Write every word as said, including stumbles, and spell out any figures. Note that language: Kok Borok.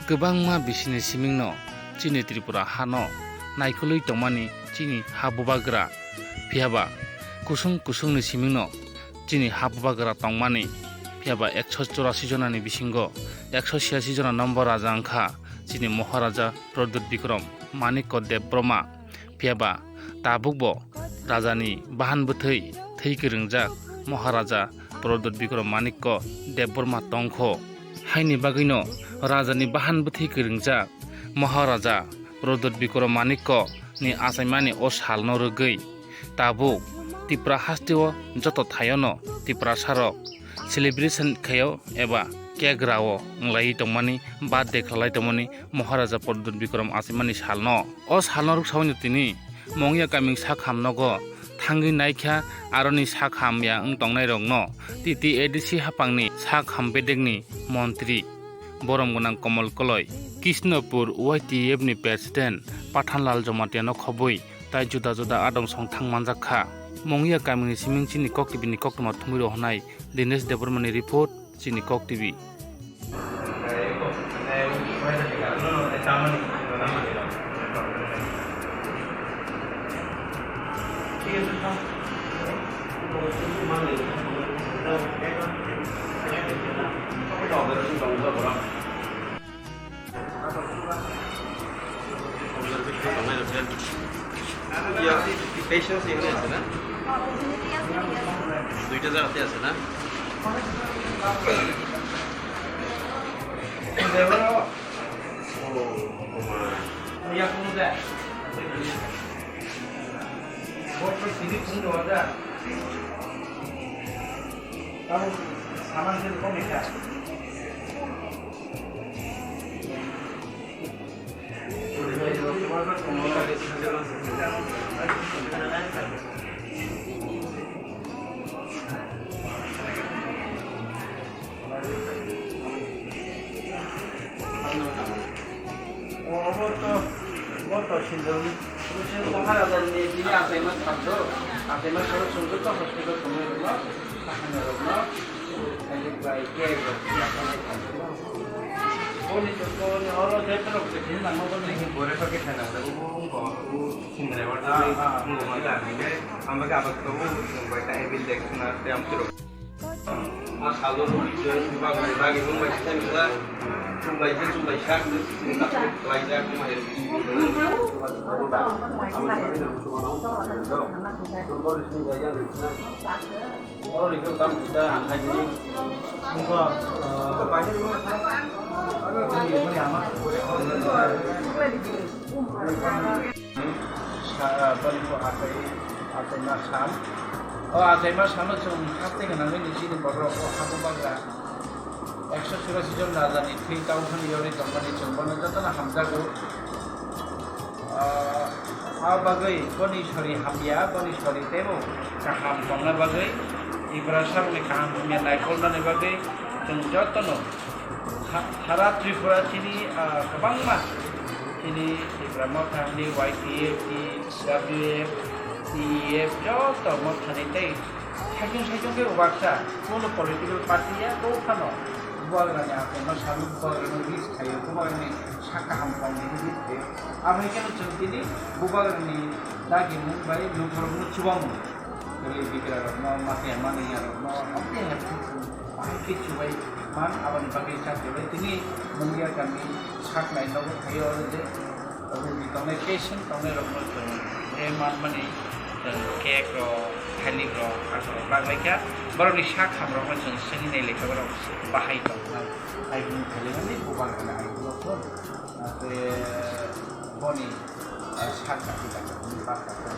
Kwbangma bisini simingno chini Tripura hano naikolwi tongmani chini ha bubagra, phiyaba kusung kusungni simingno chini ha bubagra tongmani, phiyaba ekso churasi jonani bisingo ekso chhiyasi jona nombor raja wngkha chini Maharaja Pradyot Bikram Manikya Debbarma. Phiyaba tabukbo rajani bahan bwthwi thwi kwrwngjak Maharaja Pradyot Bikram Manikya Debbarma tongkho. Haini bagwino rajani bahan bwthwi kwrwngjak Maharaja Pradyot Bikram Manikya ni achaimani o salno rwgwi tabuk Tipra hasteo joto thaiono Tiprasarok celebration khaio eba cake rao wnglaui tongmani, birthday khlai tongmani Maharaja Pradyot Bikram achaimani salno. O salno rwksaui tini Mongya kaming sakham nogo thangwi naikha, aroni sakham ya wng tongnairokno T T A D C haphangni sakham bedekni montri borom gwnang Komol Koloi, Krishnapur Y T F ni president Pathanlal Jamatia no khobwi tai juda juda adong song thang manjak kha. Mongya kamini siming chini kok tibini koktwma thumwi rohornai Dinesh Debbarma ni report, chini kok T V. ইয়া, পেশেন্টস এখানে আছে না? দুইটা জায়গাতে আছে না? Obo to, bo to sinjoni. Maharaja ni bini achaima thangdo, achaima soro chwng joto hospital thangwi rwno, sakhaini rokno, khaini bai khe rok. Boni to, boni oro je to rok je khini nangma boni. Bore to khe khana da, bo bo bo sinjai wa da, bo ma da ni, amba ga ba to bo, bo ta ebil dek na, te am chiro. Sa-, boni bo achai, achaima sam. O achaima samno chwng haste gwnangwi ni chini borok o habubagra ekso churasi jon rajani thwi tauthani yorwi tongmani chwng bono jotono hamjago. Ah, a bagwi boni sori hamya, boni sori teibo kaham tongna bagwi, Tiprasarokni kaham hamya naikolnani bagwi chwng jotono Sa-, sara Tripura chini, ah, kwbangma chini Tipra Motha ni Y T F ni, W F, T E F, joto mothani tei saichung saichung khe ubarsa, kuno political party ya, bo phano bubagrani achaima salo bubagrani risk khaio, bubagrani sak kaham tongmani risk khaio. Abo hai kheno chwng tini bubagrani dagimung bai lukurokno chubamung. Kwrwi bikrarokno, mate manwiyarokno, amtwi hai khe chwng bahai khe chubai man, aboni bagwi chatebai tini Mungia kami sak nai nogo phaio oro je rugi tongnai, patient tongnairokno chwng tei manmani chwng cake rok, thalik rok, aswk rok baglaikha. Borokni sak hamrokno chwng sengwi nai lekha borok bahai tongkha. Hai hwnwi khailai mani bubagrani hai borok tei boni sak kaki kaki hwnwi bak kaki.